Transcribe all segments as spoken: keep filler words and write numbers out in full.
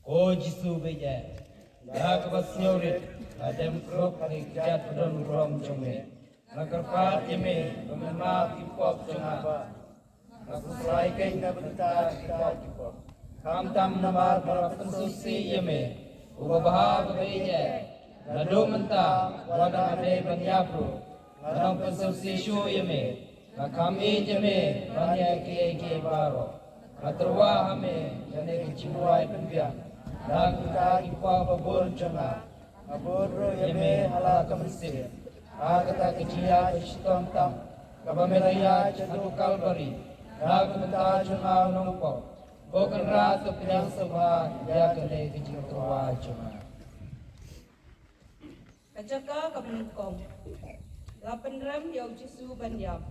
O Jisu beit eh, nga kaba sngewrit, nga dem khrup ha ki kjat ba don burom jong me. Nga kyrpad ïa me ba men map ki pop jong nga. Nga khuslai kein na ka bynta kita ki pop, khamtam namar ba nga la pynsngewsih ïa me, uba bha bad beit eh. Naduh mynta wat la nga dei ban ïap ruh, nga nang pynsngewsih shuh ïa me. Nga kham ïeit ïa me ban ïa kiei kiei baroh. Nga tyrwa ha me lane ka jingduwai pynbiang na ka bynta ki pop ba bun jong nga. Nga bud ruh ïa me ha la ka mynsiem ha kata ka jingïaid ba shitom tam kaba me la ïaid shaduh Kalbari na ka bynta jong nga u nongpop. Ko Kynrad, to pdiang sngewbha ïa kane ka jingtyrwa jong nga. Ka jaka kaba nyngkong. La pynrem ïa u Jisu ban ïap.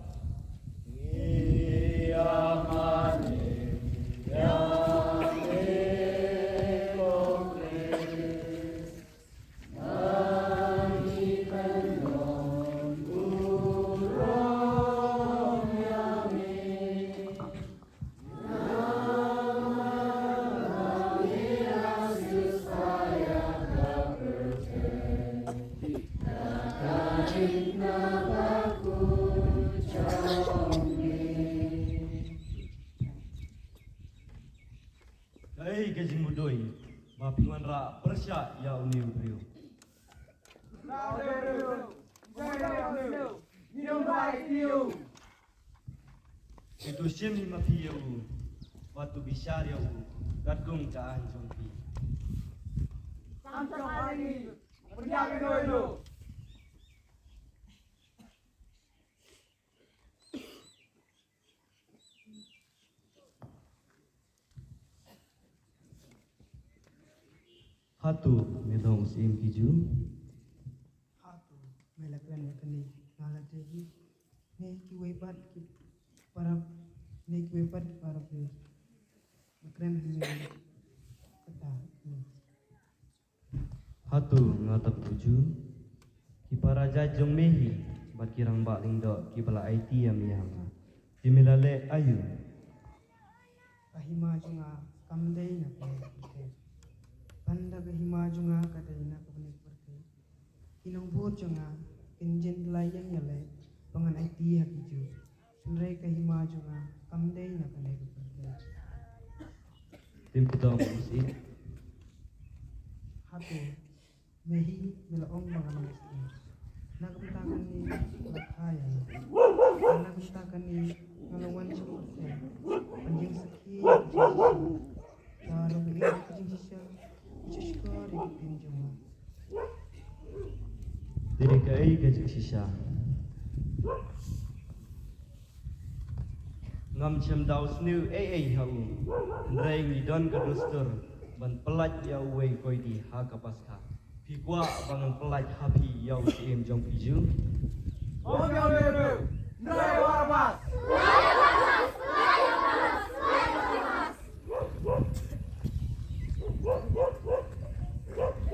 Kaei ka jingmudui ba phi wanrah pyrshah ïa une u briew? Phi to shim hi ma phi ïa u, bad to bishar ïa u katkum ka aiñ jong phi. Hato me dang u syiem ki Jiw? Hato me la kren ïa kane? Nga la dei hi. Ne kiwei pat ki para, ne kiwei pat ki para briew. Nga kren hi kata ne. Hato nga dap u Jiw? Ki para jait jong me hi bad ki rangbah lyngdoh kiba la aiti ïa me ha nga, te me la leh aïu? Ka hima jong nga kam dei na kane ka pyrthei. Ban da ka hima jong nga ka dei na kane ka pyrthei, ki nongbud jong nga kin jin la ïeng ïaleh ba ngan aiti ha ki Jiw. Hynrei ka hima jong nga kam dei na kane ka pyrthei. Te me dang u syiem? Hato me hi me la ong ba nga long u syiem? Na ka bynta kane la kha ïa nga. Na ka bynta kane nga la wan sha pyrthei ban ïeng sakhi ïa ka jingshisha. Ka long ka jingshisha, ka jingshisha ka dei ka ktien jong nga. Te kaei ka jingshisha? Ngam shym da u sniew ei ei ha u. Hynrei ngi don ka dustur ban pyllait ïa uwei u koidi ha ka Paskha. Phi kwah ba ngan pyllait ha phi ïa u syiem jong phi Jiw? Ong ïa u, hynrei Barabas.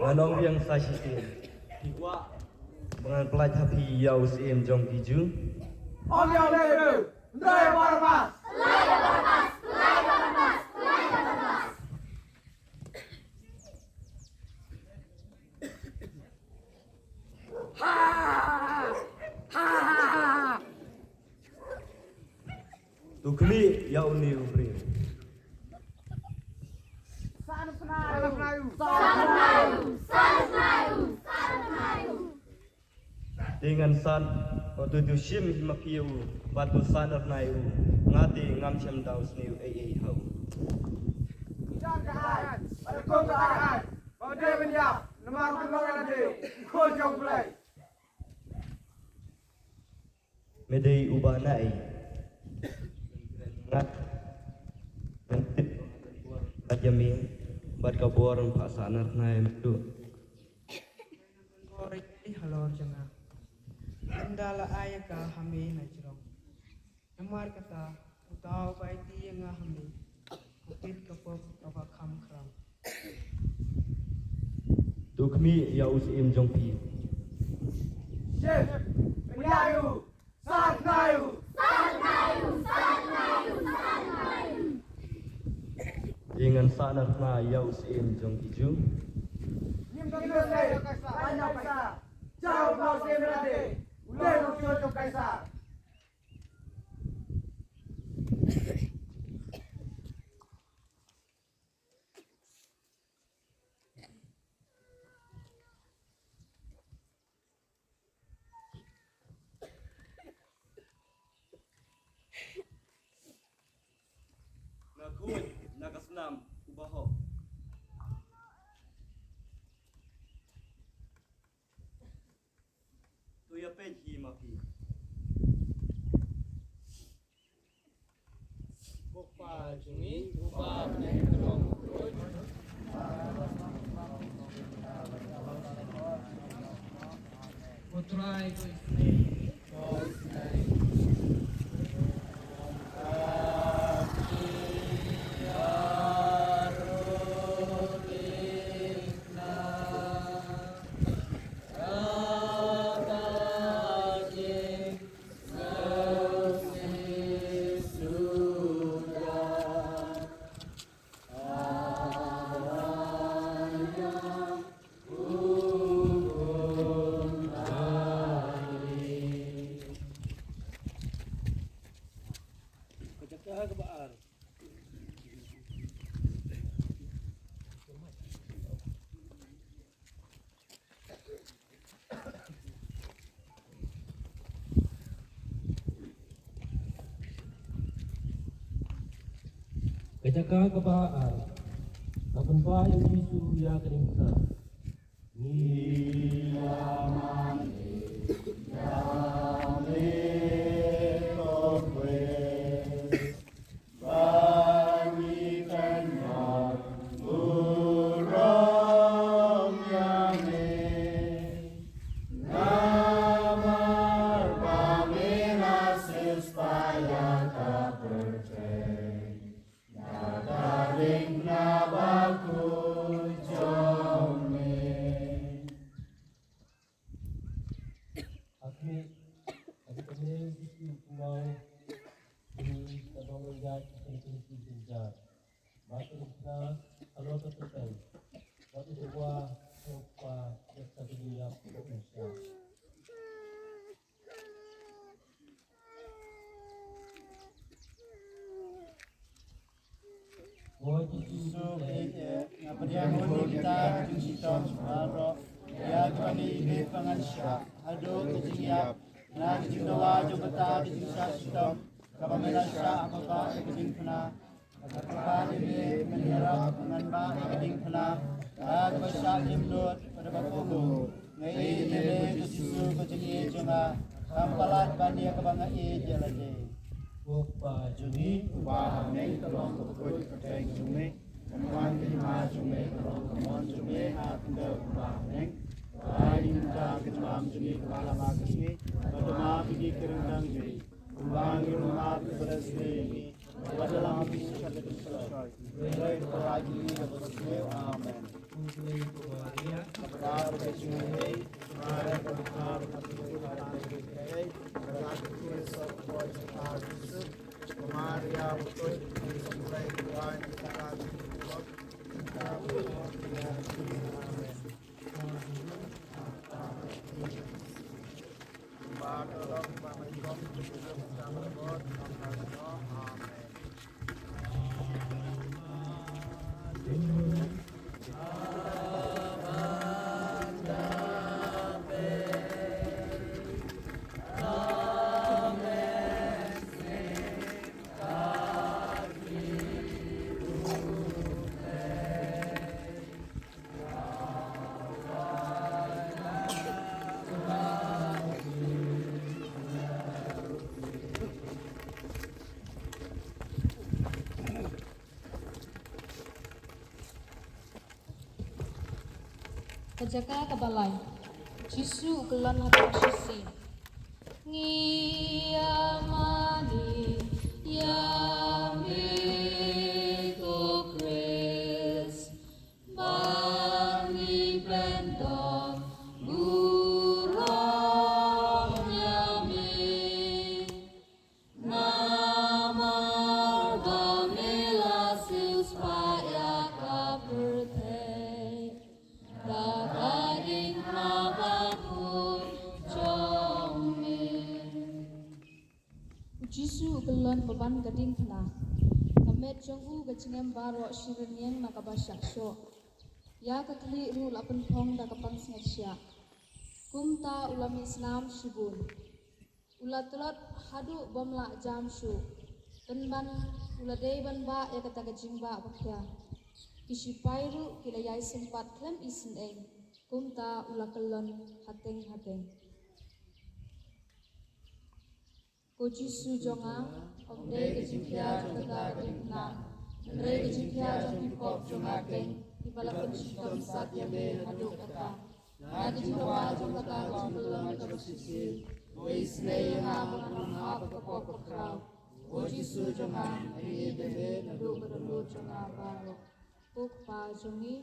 Ngan ong biang sa shisien. Phi kwah ba ngan pyllait ha phi ïa u syiem jong phi Jiw? Ong ïa u, hynrei Barabas. To khmih ïa une u briew. Te ngan san, o to, to shim hi ma phi ïa u, bad to san ar nai u. Nga te ngam shym da u sniew ei ei ha u. Jan ka ai, bad kum ka ai, ba dei ban ïap, namar ba long ïa lade i khun jong U Blei. Me dei uba naei? Nga, ngan tip ka jingim bad ka bor, ngan phah san ar nai me tu. Bor ïa ki halor jong nga. Ynda la ai ïa ka ha me na jrong. Namar kata, uta uba aiti ïa nga ha me, u peit ka pop kaba kham khraw. To khmih ïa u syiem jong phi. Shim, pynïaid u, san ar nai u. Te ngan sa Ngan ïa u syiem jong ki Jiw. Ngim don ka seh ban ïa u Kaisar. Jaw ba u syiem ïa lade, u dei u shon jong u Kaisar. Nga khuid na ka snam uba hok. To ïa peit hi ma phi. Ko Pa jong ngi uba ha bneng, ka long ka kyrteng. Ko Trai, ko Isynei. Ka jaka kaba ar. Ka jaka kaba ar. Ka pynpaw ïa u Jisu ïa ka diengphna. Ngi ïa mane ïa me, ko Khrist. Ba ngi kynmaw burom ïa me. Namar ba me la siewspah ïa ka pyrthei da ka diengphna bakhuid jong me. Ha khmih, ha khmih u Jisu u kynmaw ïa ki nongïaid ki jingkyrkhu jynjar. Bad u kynmaw halor ka kyrteng. Bad u dawa ha u Kpa ïa ka jingïap kaba u shah. Ko Jisu, eh, eh, nga pdiang ïa kita ki jingshitom baroh ïa kiba ngi ïeit ba ngan shah haduh ka jingïap, na ka jingdawa jong kata ka jingshah shitom kaba me la shah ha kaba ka jingpynah. Bad kaba ngi me ngi ïarap ngan bah ïa ka diengphna da kaba shah ïa mut bad ba kohnguh. Nga ïeit ïa me ko Jisu ko jingïeit jong nga, kham palat ban ïa kaba nga ïeit ïa lade. Ko Pa jong ngi uba ha bneng, ka long ka kyrteng jong me. Kan wan ka hima jong me, ka long ka mon jong me ha ka khyndew kumba ha bneng. Ai ïa ngi mynta ka jingim jong ngi kaba ha la ka sngi. Bad map ïa ngi ki ryngkang jong ngi, kumba ngi ruh map ïa kiba sngewsih ïa ngi. Wat la map ïa ngi sha ka jingpynshoi. Hynrei to laij ïa ngi na kaba sniew. Amen. Maria, Ka jaka kaba lai. Jisu u kyllon ha ka shisien. Ngi ïa mane ïa me ko Khrist. Ba ngi pyndonkam burom ïa me. Namar ba me la siewspah ïa ka Ban ba ban ka diengphna. Ka met jong u ka jingem baroh shi rynïeng na kaba shah shoh. Ïa ka khlieh ruh la pynphong da ka pansngiat shiah. Kumta u la mih snam shibun. U la tlot haduh bym lah jam shuh. Pynban u la dei ban bah ïa kata ka jingbah ba khia. Ki shipai ruh ki la ïai sympat khlem isynei. Kumta u la kyllon hateng hateng. Ko Jisu jong nga, ym dei ka jingkhia jong kata ka diengphna, hynrei ka jingkhia jong ki pop jong nga keiñ, kiba la pynshitom sat ïa me haduh kata. Na ka jingdawa jong kata ka jingkyllon kaba shisien, to isynei ïa nga ban ym hap ha ka pop bakhraw. Ko Jisu jong nga, ai ïeit ïa me naduh ka dohnud jong nga baroh. Ko Kpa jong ngi.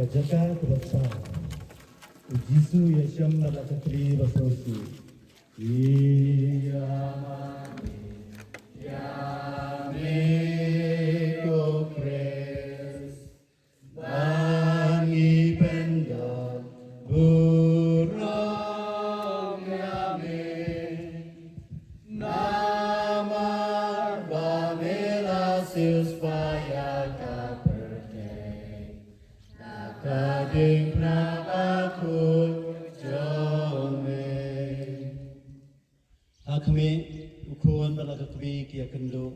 Ka jaka kaba saw. U Jisu u ïashem bad la ka khlieh ba sngewsih. Ïa me, ïa me ko Khrist, ba ngi pyndon burom ïa me. Namar ba me la siewspah ïa ka pyrthei. Na ka diengphna bakhuid jong me. Ha khmih, u khun bad la ka kmie ki ïakynduh.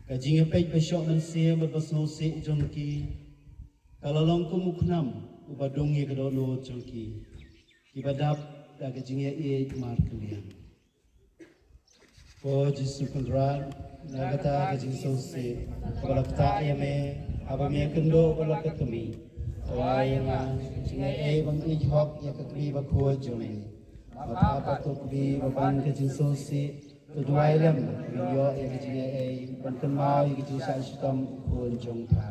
Ka jingïapeit ba shoh mynsiem bad ba sngewsih jong ki ka la long kum u khnam uba dung ïa ka dohnud jong ki, kiba dap da ka jingïaieit markylliang. Ko Jisu Kynrad, na kata ka jingsngewsih kaba la ktah ïa me haba me ïakynduh bad la ka kmie, pynwai ïa nga ka jingaiei ban ïeit hok ïa ka kmie bakhuid jong me. Bad haba ka kmie ba ban ka jingsngewsih, to duwai lem ban ïoh ïa ka jingaiei ban kynmaw ïa ka jingshah shitom u khun jong pha.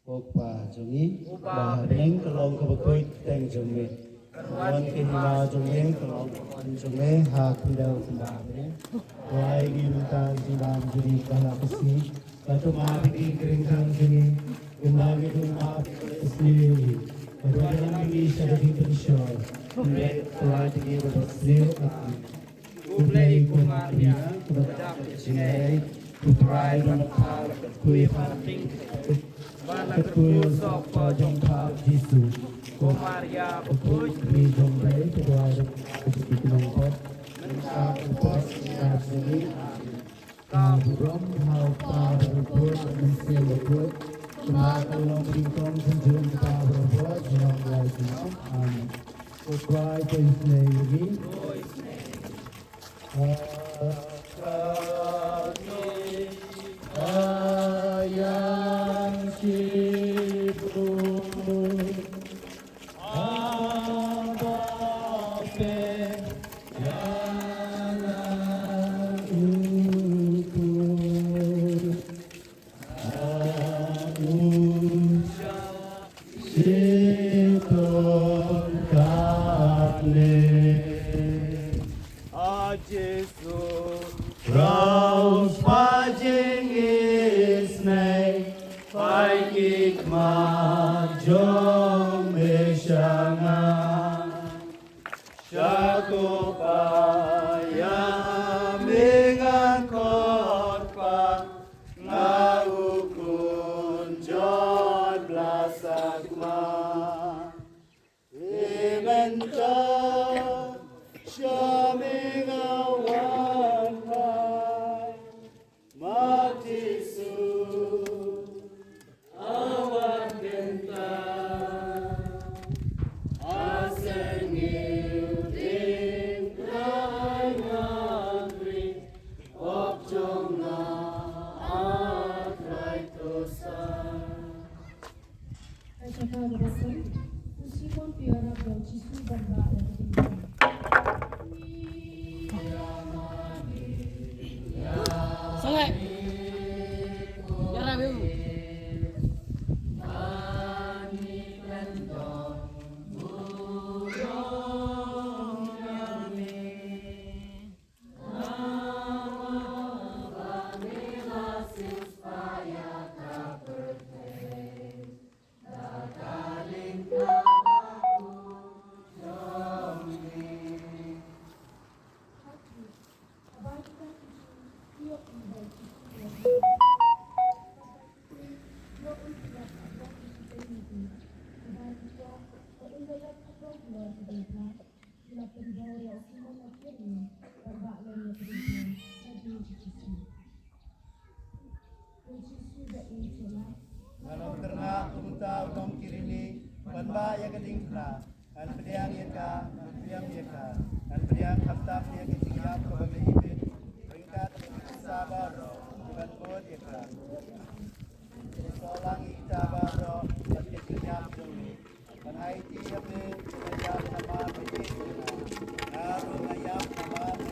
Ko Kpa jong ngi, ba ha bneng ka long kaba khuid kyrteng jong me. Ka wan ka hima jong me, ka long ka mon jong me ha khyndew kumba ha bneng. Pynwai ïa ngi mynta ka jingbam jong ngi ha la ka sngi. Bad to map ïa ngi ka ryngkang jong ngi, kumba ngi don map ïa ki ba la ïasniew ïa ngi. Bad wat ïalam ïa ngi sha ka jingpynshoi, hynrei pynlait ïa ngi bad u sniew. Amen. U Blei ko Maria, kaba dap da ka jingaiei, u trai ba na pha, la kyrkhu ïa pha ha khmih, ba la kyrkhu ïa u soh kpoh jong pha u Jisu. Ko Maria bakhuid, Mei jong U Blei, to duwai ïa ngi ki nongpop, mynta bad ha ka por jong ka jingmut. Amen. Ka burom ha u Kpa bad u Khun bad u Mynsiem Bakhuid, kumba ka long nyngkong, kumjuh, mynta bad ha ka por, junom lai junom. Amen. Ko Trai, to isynei ïa ngi. Shitom katne. A Jisu, Khrong spah jingisynei, peit khmat jong me sha nga. Sha ko paia me ngan Ka ka ka ba san, u Simon Piora ba u Jisu ban ba ïa ka ding. Saleh. Ïa ra beu. Nga long kyrngah kumta u nongkyrkhu ban bah ïa ka diengphna. Ngan pdiang ïa ka, ngan pdiang ïa ka, ngan pdiang khamtam ïa ka jingïap kaba me ibit. Ryngkat ïa ki ksa baroh kiban bud ïa ka. Ngan pdiang ïa kita baroh bad ka jingïap jong me. Ban aiti ïa me, ban ïap namar me. Nga ruh nga ïap namar me.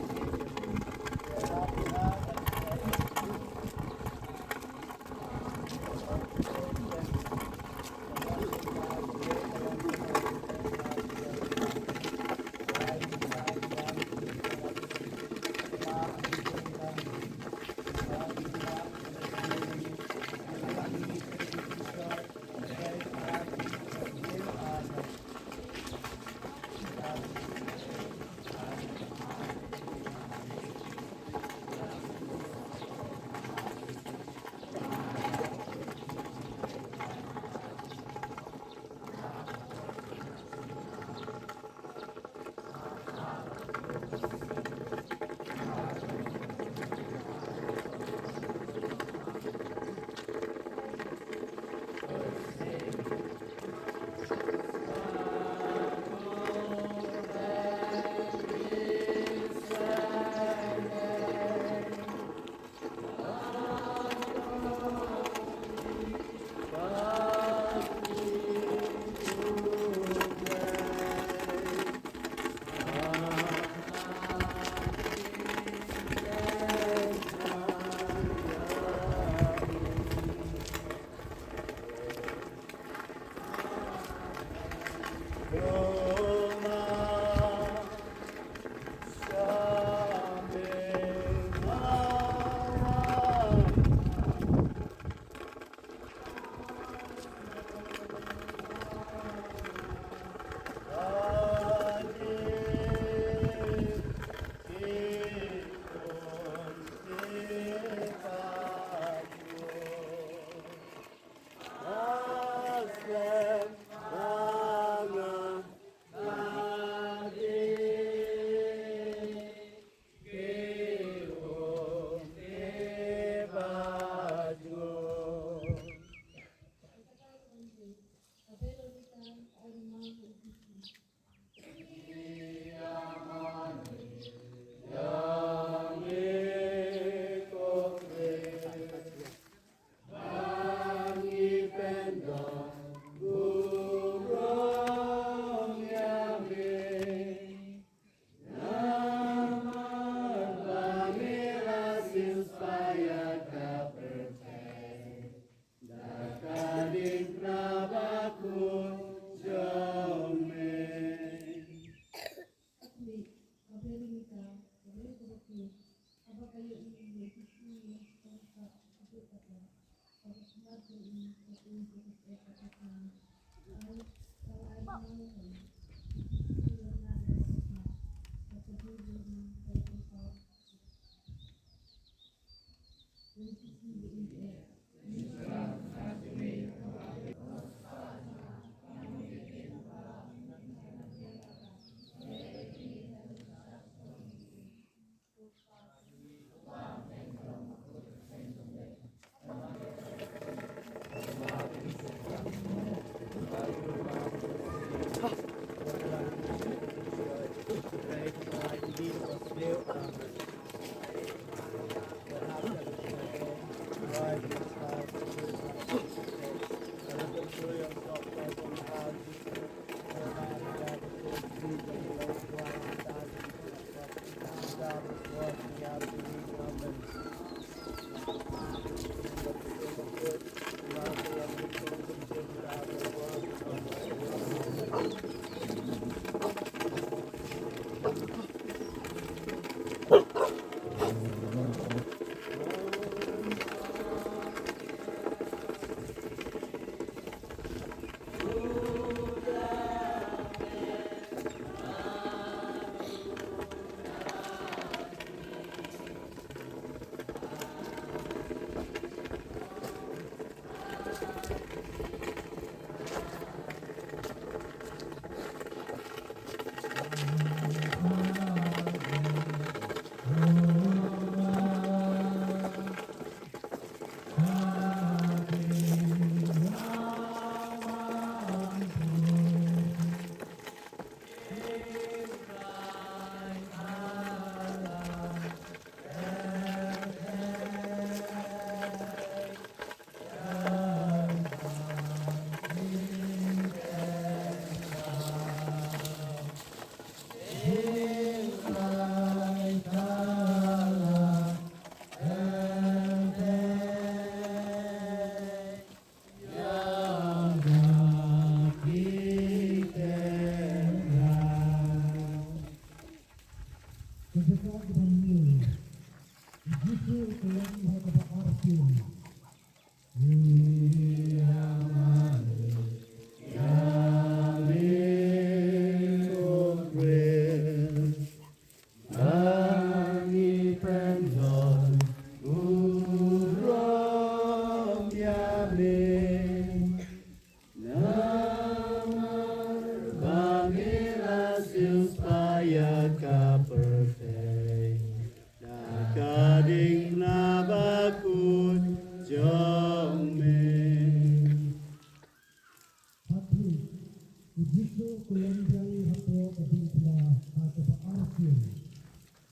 Ko lem biang hapoh ka diengphna ha kaba ar sien.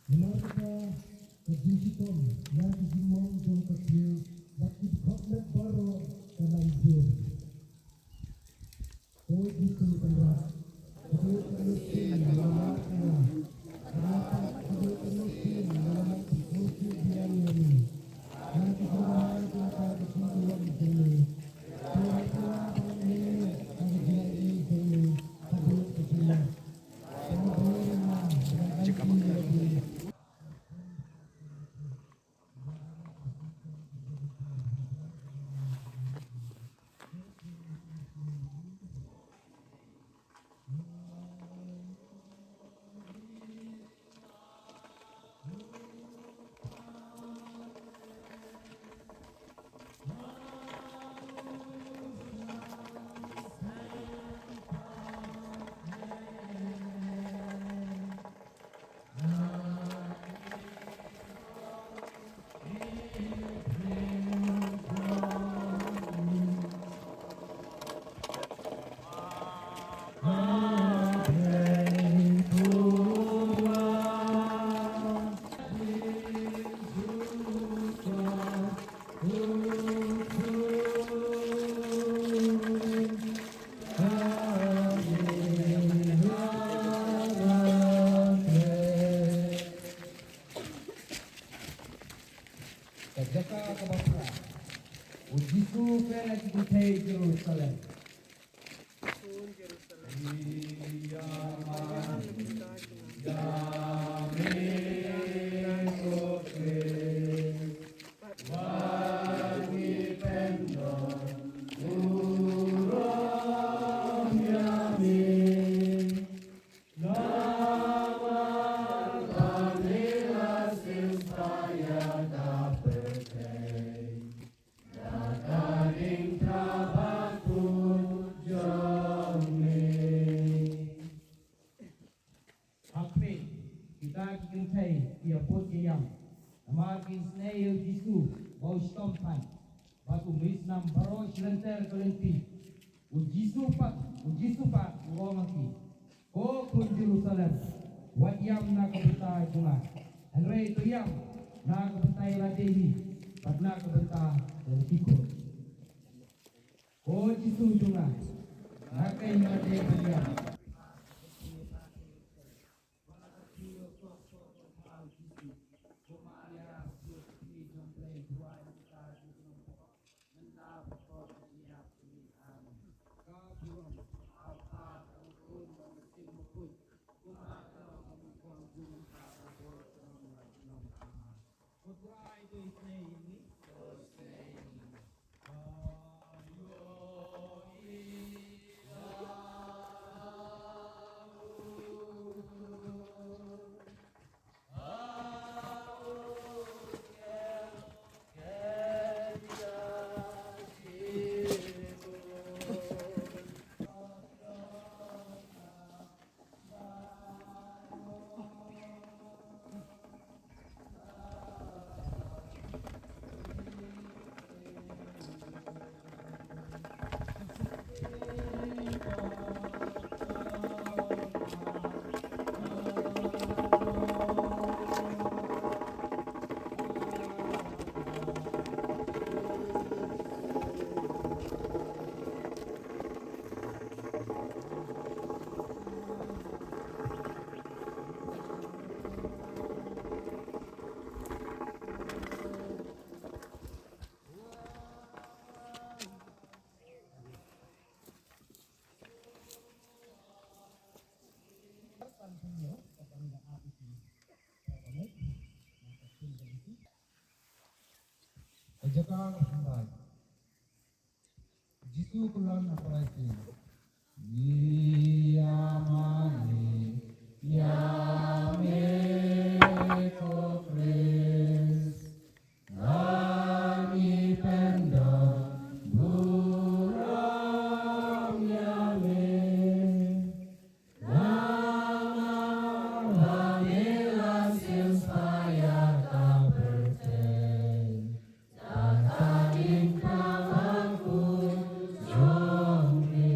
Namar kata ka jingshitom ïa ki jingmong jong ka khyndew bad ki dkhot met baroh ka la ïoh. O Jisu Kynrad, ka dei ka mynsiem na lama ïa. Ka dei ka mynsiem na lama ïa. Ka jaka kaba phra. U Jisu u kren ha ki kynthei Jerusalem. Ha khmih, kita ki kynthei ki ïa bud ïa ïam. Namar ki isynei ïa u Jisu ba u shitom than. Bad u mih snam baroh shi lynter ka lynti. U Jisu pat, u Jisu pat u ong ha ki, ko khun Jerusalem, wat ïam na ka bynta jong nga. Hynrei to ïam na ka bynta ïa lade hi bad na ka bynta jong ki khun. Ko Jisu jong nga, nga khlem lade ban ïam. Ka jaka kaba khyndai. Jisu u kren ha Palestin. Ïa ma ngi, ïa me ko Khrist. Ngi pyndonkam burom ïa me. Namar ba me la siewspah ïa ka pyrthei. Da ka diengphna bakhuid jong me.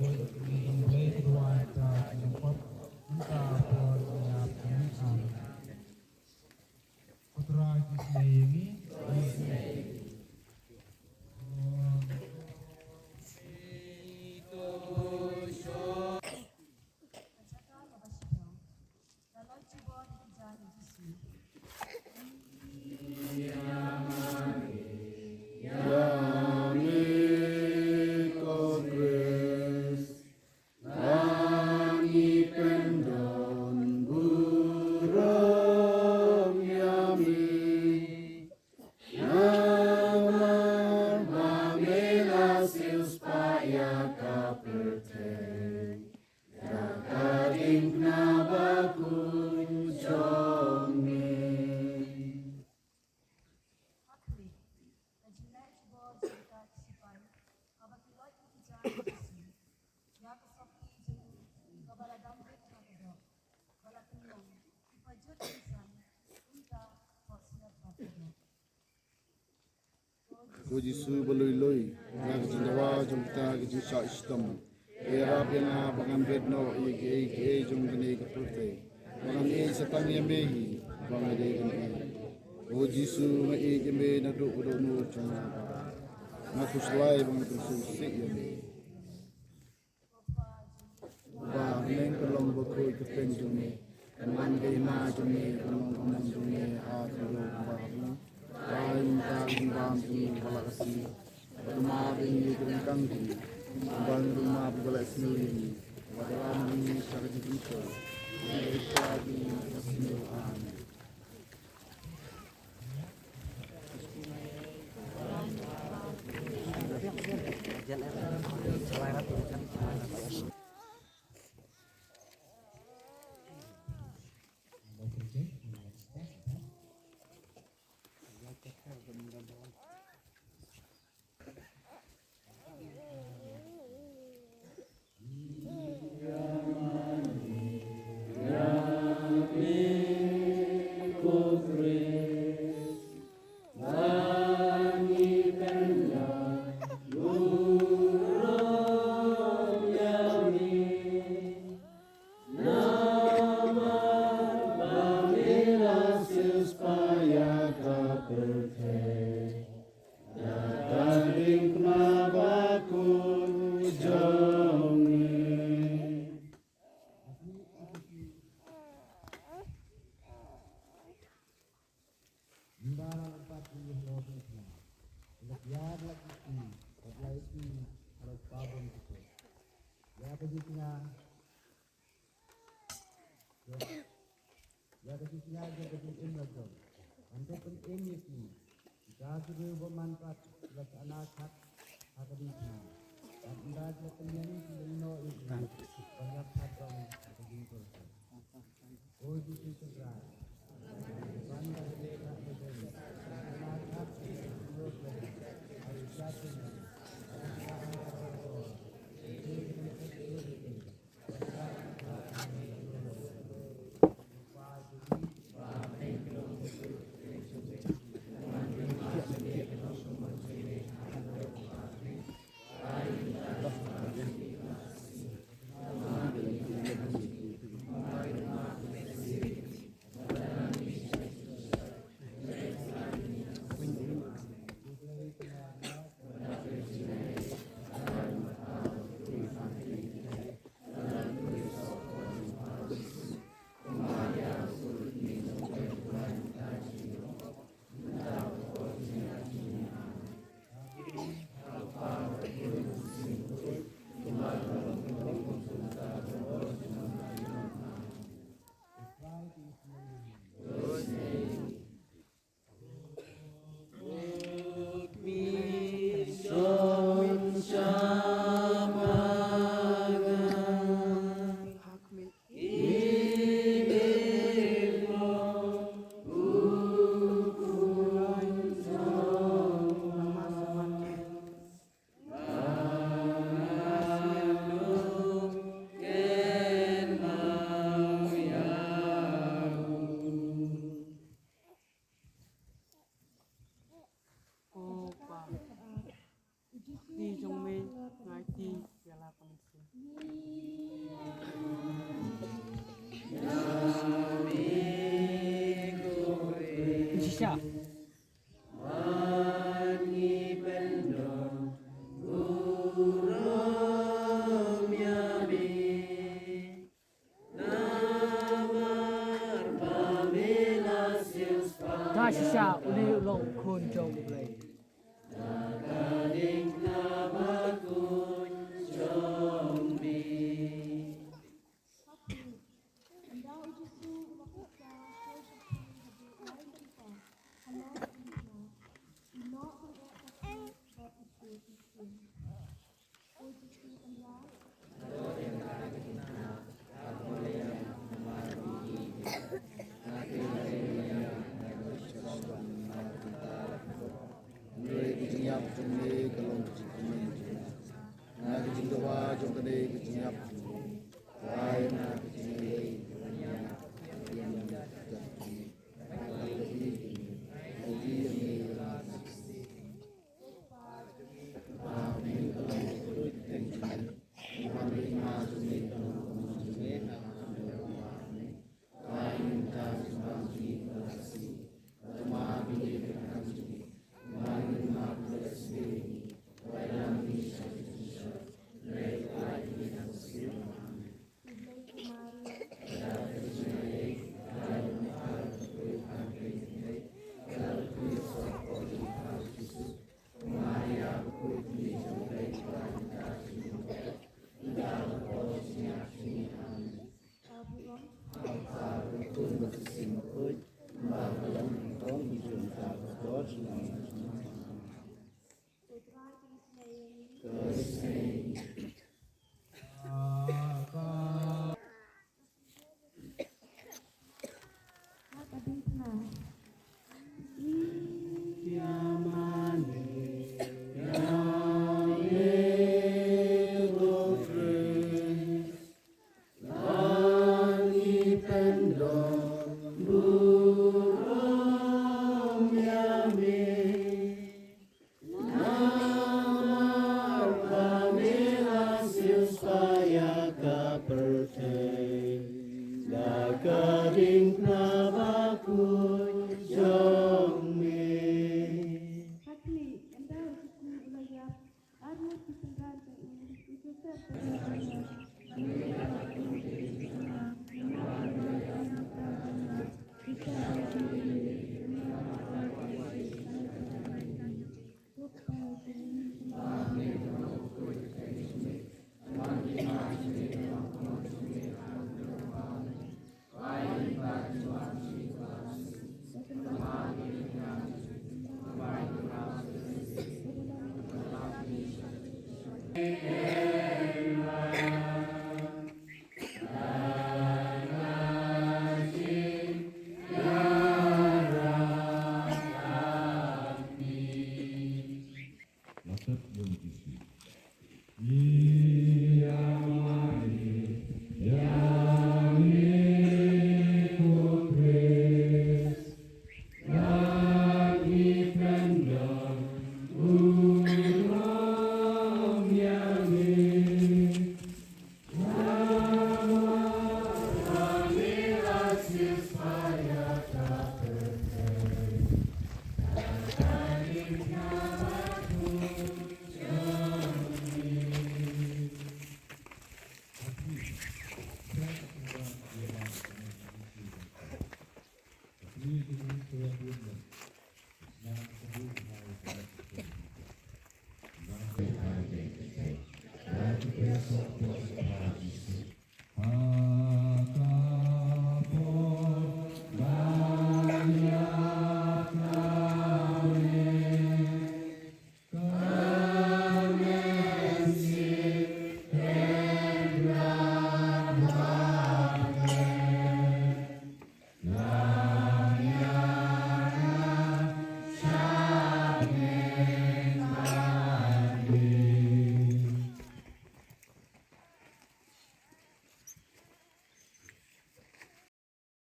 Ko Blei ki duwai ta ki nongpop, mynta bad ha ka por jong ka mihngi. Amen. Ko Trai ki isynei ïa ngi. Ïa me ko Khrist, ba ngi pyndon burom ïa me. Namar ba me la siewspah ïa ka pyrthei da ka diengphna bakhuid jong me. Ha khlieh, ka jingleh jubor jong kita ki sipai, haba ki leit ki kjat ki sngi, ïa ka sopti jong u kaba la dam rit ha ka doh, ba la pynlong, ki pajut ki san, kumta, hok siat bad ka doh. Ko Jisu ba lui lui, na ka jingdawa jong kita ki jingshah shitom, ïarap ïa nga ba ngan bret noh ïa kiei kiei jong kane ka pyrthei, ba ngan ïeit sa tang ïa me hi ba nga dei kane. Ko Jisu, nga ïeit ïa me naduh ka dohnud jong nga. Nga khuslai ba ngan pynsngewsih ïa me. Ba ha bneng kan long bakhuid ka pdeng jong me, kan wan ka hima jong me, kan long ka mon jong me ha khyndiat kumba ha bneng. Ai mynta ka jingbam jong ngi kaba la ka sngi, bad ïa ma ïa ngi ka ryngkang jong ngi, kumba ngi ïa ma ba la sniew ïa ngi, bad ïalam ïa ngi sha ka jingpynshoi, bad ïa ngi sha ka jingpynshoi. Amen. Namar ba me la siewspah ïa ka pyrthei da ka diengphna bakhuid jong me. Ynda la lympat ïa u Hellod u khnang, u la kiar la ki kti, bad la ïohi ha la u kpa bun ki khuid. Ïa ka jingkñia, ïa ka jingkñia jong ka jingim la jong, hynrei pynim ïa ki. Kita ki briew bymman pat ki la shah nang khot ha ka diengphna, bad ynda ki la pynïeng ki la ïehnoh ïa u ban ïap pat jong ka jingkhuid. O Jisu Khrist, ban da ka dei ka dei, ka na ka dei ka dei, ka dei ka dei, Shisha une u long u khun jong U Blei.